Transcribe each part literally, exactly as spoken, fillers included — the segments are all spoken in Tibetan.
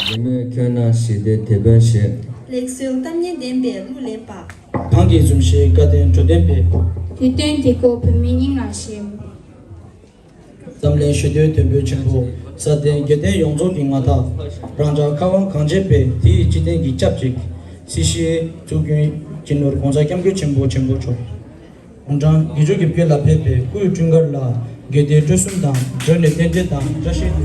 རི་མོས་ཁྱོད་རྣམས་ཞི་བདེའི་དེད་དཔོན་བྱེད། ལེགས་གསོལ་གཏམ་སྙན་ལྡན་པའི་གླུ་ལེན་པ། གངས་ཀྱི་འཛུམ་ཞིག་བཀའ་བསྟན་འགྲོ་དོན་སྤེལ། དུས་སྟོན་དེ་ཀོ་བོད་མིའི་སྙིང་ལ་ཞེན། འཛམ་གླིང་ཞི་བདེའི་དེད་དཔོན་ཆེན་པོ། ས་སྟེང་རྒྱལ་བསྟན་ཡོངས་རྫོགས་ཀྱི་མངའ་བདག་རང་ཅག་ཁ་དབང་གངས་ཅན་པས་དེ་ཡི་སྤྱི་དོན་གྱི་སྐྱབས་གཅིག་སྲིད་ཞིའི་གཙུག་རྒྱན་སྤྱི་ནོར་༸གོང་ས་༸སྐྱབས་མགོན་ཆེན་པོ་ཆེན་པོ་མཆོག་དགུང་གྲངས་བརྒྱད་ཅུ་གྱ་བརྒྱད་ལ་ཕེབས་པའི་སྐུའི་འཁྲུངས་སྐར་ལ་དགེ་ལྡན་སྤྲུལ་གསུམ་དང་སྒྲོལ་ནས་རྟེན་འབྲེལ་དང་བཀྲ་ཤིས།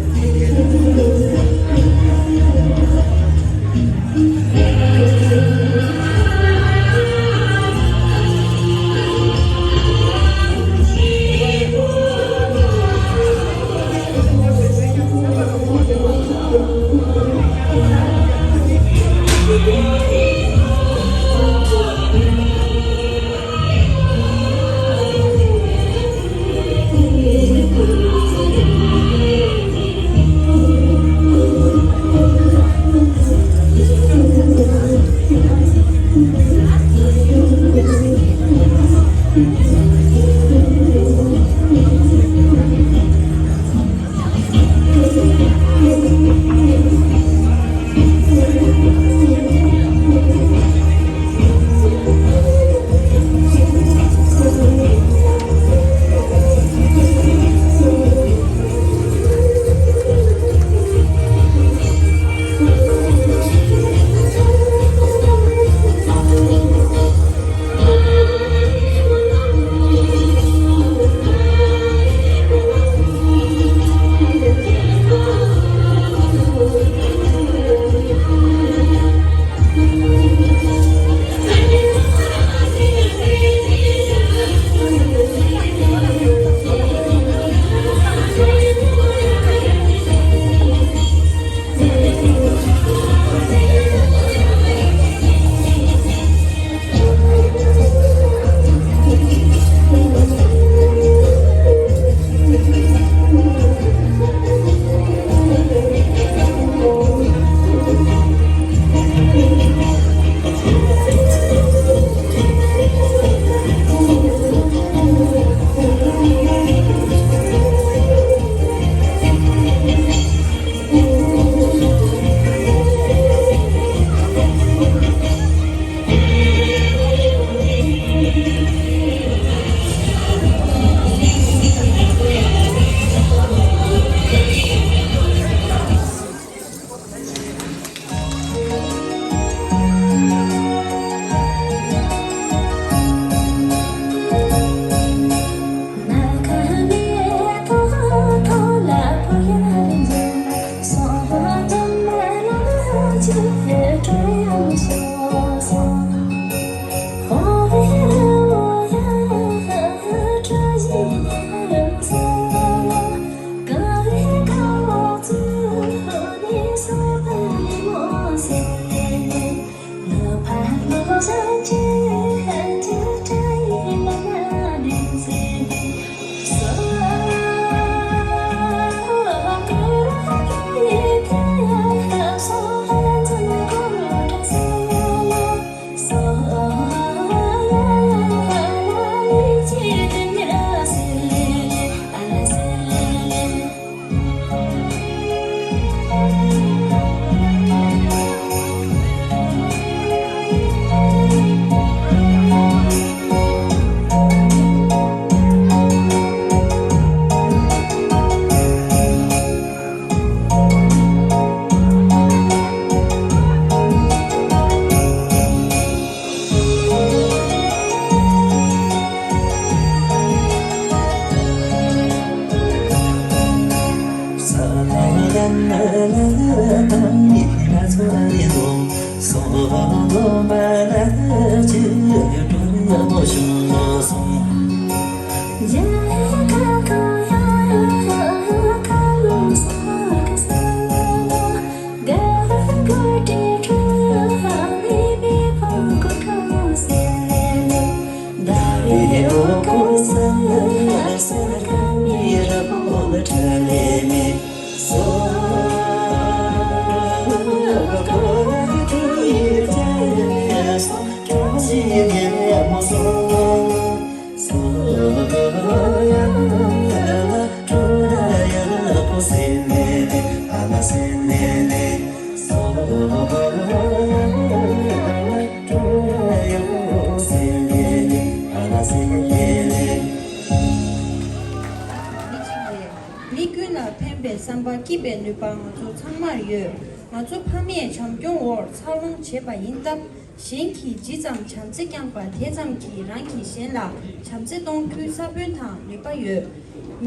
ལ་ཕན་པའི་བསམ་པ་སྐྱིད་པའི་ནུས་པ་ང་ཚོ་ཚང་མར་ཡོད། ང་ཚོ་ཕ་མས་བྱམས་སྐྱོང་འོག་འཚར་ལོངས་བྱས་པ་ཡིན་སྟབས། གཞན་གྱིས་ཇི་ཙམ་བྱམས་བརྩེ་བསྐྱངས་པ་དེ་ཙམ་གྱིས་རང་གིས་གཞན་ལ་བྱམས་བརྩེ་གཏོང་རྒྱུའི་ས་བོན་དང་ནུས་པ་ཡོད།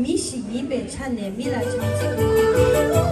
མི་ཞིག་ཡིན་པའི་ཆ་ནས་མི་ལ་བྱམས་བརྩེ་དགོས་ཀྱི་ཡོད།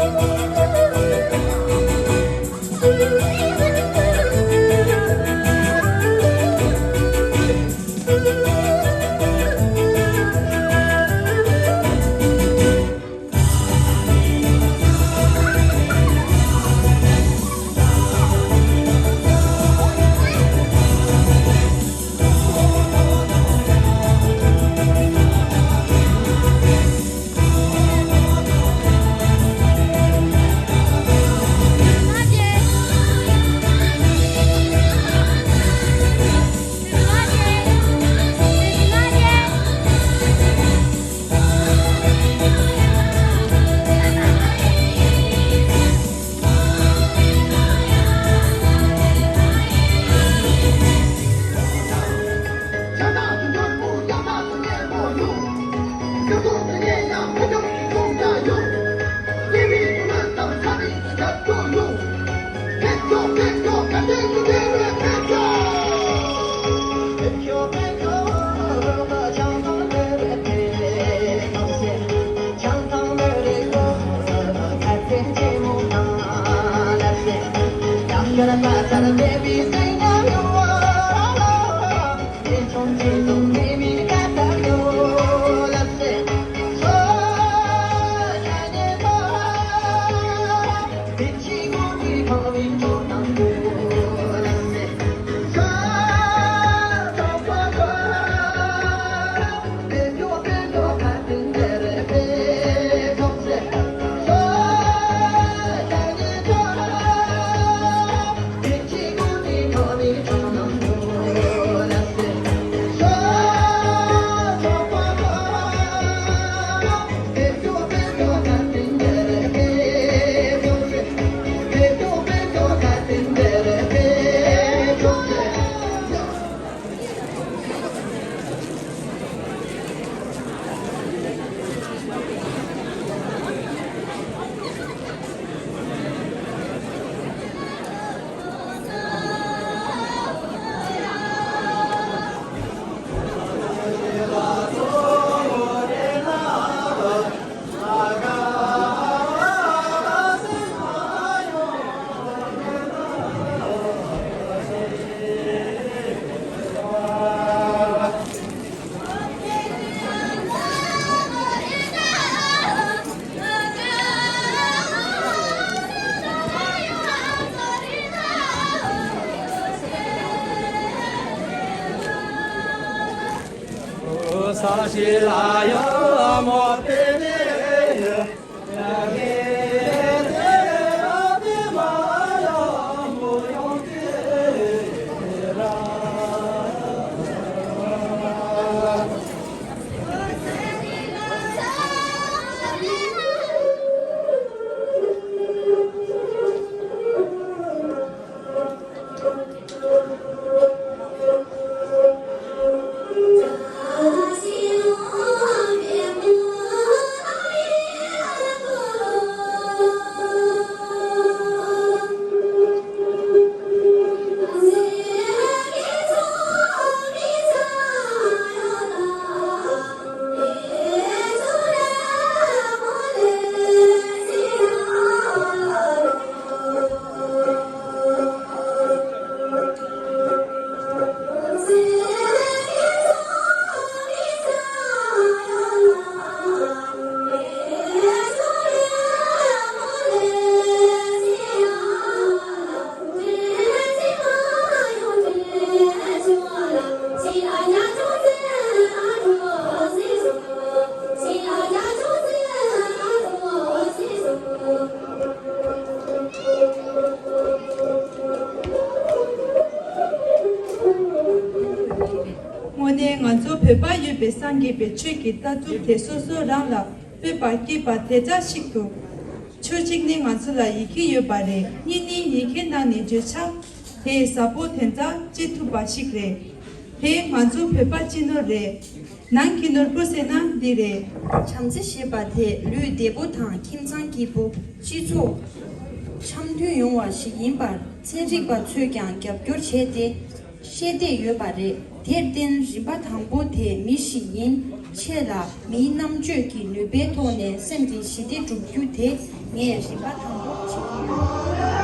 དངོས་གནས་ང་ཚོ་བོད་པ་ཡོད་པའི་སངས་རྒྱས་པའི་ཆོས་ཀྱི་ལྟ་གྲུབ་དེ་སོ་སོ་རང་ལ་སྤོབས་པ་སྐྱེས་པ་དེ་འདྲ་ཞིག་འདུག་ཕྱོགས་གཅིག་ནས་ང་ཚོ་ལ་ཡི་གེ་ཡོད་པ་རེད། གཉིས་ནས་ཡི་གེ་ནང་ནས་བརྗོད་བྱ་དེ་ཟབ་པོ་དེ་འདྲ་བྱེད་ཐུབ་པ་ཞིག་རེད། དེ་ང་ཚོ་བོད་པ་སྤྱི་ནོར་རེད། ནང་གི་ནོར་བུ་ཟེར་ན་འདི་རེད། བྱམས་བརྩེ་ཞེས་པ་དེ་ལུས་བདེ་པོ་དང་ཁྱིམ་ཚང་སྐྱིད་པོ། སྤྱི་ཚོགས་འཆམ་མཐུན་ཡོང་བ་ཞིག་ཡིན་པར་ཚན་རིག་པ་ཚོས་ཀྱང་རྒྱབ་སྐྱོར་བྱས་ཏེ་བཤད་བསྡད་ཡོད་པ་རེད། དེར་བརྟེན་རིམ་པ་དང་པོ་དེ་མི་ཞིག་ཡིན་ཆེད་ལ་མིའི་རྣམ་དཔྱོད་ཀྱི་ནུས་པའི་ཐོག་ནས་སེམས་ཀྱི་ཞི་བདེ་བསྒྲུབ་རྒྱུ་དེ་ངས་རིམ་པ་དང་པོ་བྱེད་ཀྱི་ཡོད།